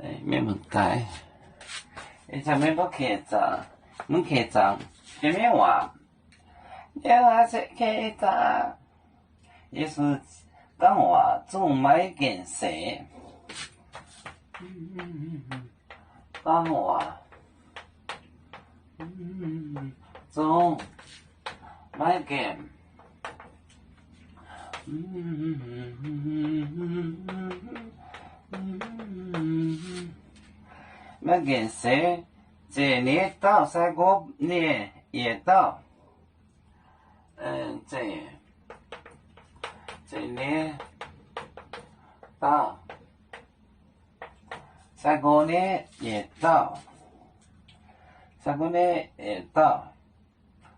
Mienh muoz-doic, ih zanc mienh mbuo keh zaangc, mv keh zaangc, yie mienh waac, yie laaix se keh zaangc. Yesu gorngv waac zungv maiv gaengh seix. Gorngv waac zungv maiv gaengh, maiv gaengh seix. Zeiz ninh nyei dauh, sai-gorx ninh yietc dauh, zeiz, zeiz ninh nyei dauh, sai-gorx ninh yietc dauh, sai-gorx ninh yietc dauh,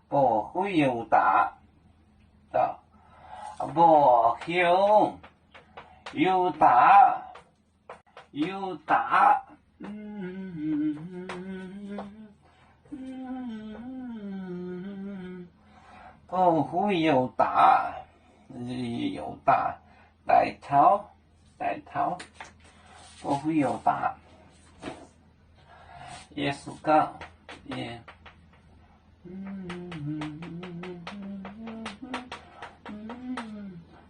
bouh huv Yu^ndaac, bouh hiuv Yu^ndaac, Yu^ndaac, bouh huv Yu^ndaac, Yu^ndaac, daic taux, daic taux, bouh huv Yu^ndaac. Yesu ganh,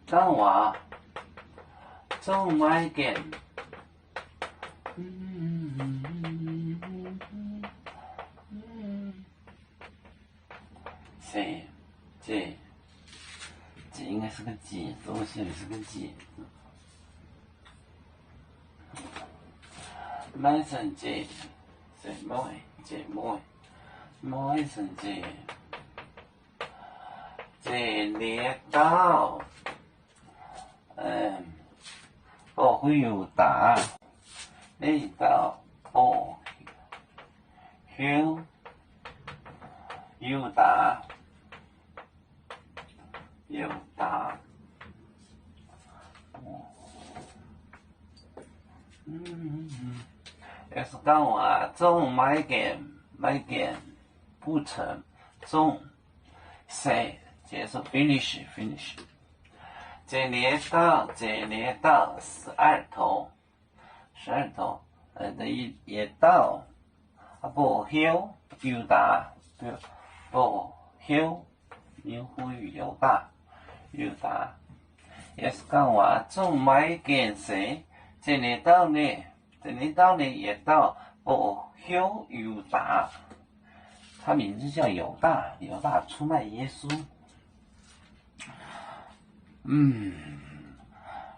gorngv waac zungv maiv gaengh, se, se, se, 应该是个姐，多谢是个姐。Maiv sen jiex, jiex mueiz, jiex mueiz, maiv sen jiex, jiex ninh dauh, bouh huv Yu^ndaac, ninh dauh bouh hiuv Yu^ndaac, Yu^ndaac. Yesu gorngv waac zungv maiv gaengh, maiv gaengh, 不成, zungv, se, se, finish, finish. Zeiz ninh nyei dauh, zeiz ninh nyei dauh, 十二头, 十二头, yietc dauh, bouh hiuv Yu^ndaac, bouh hiuv, Yu^ndaac, Yu^ndaac. Yesu gorngv waac zungv maiv gaengh seix. Zeiz ninh dauh ninh, zeiz ninh dauh ninh yietc dauh bouh hiuv Yu^ndaac. 他名字叫犹大，犹大出卖耶稣。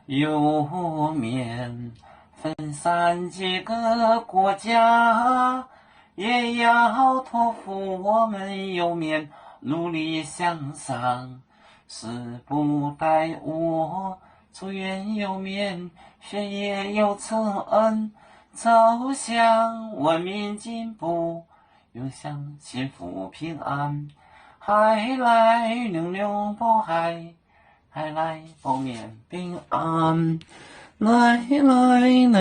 有面分散几个国家，也要托付我们右面努力向上，死不待我，祝愿右面血液有承恩，走向文明进步， 永享幸福平安。海来能量不海，海来不免平安。来来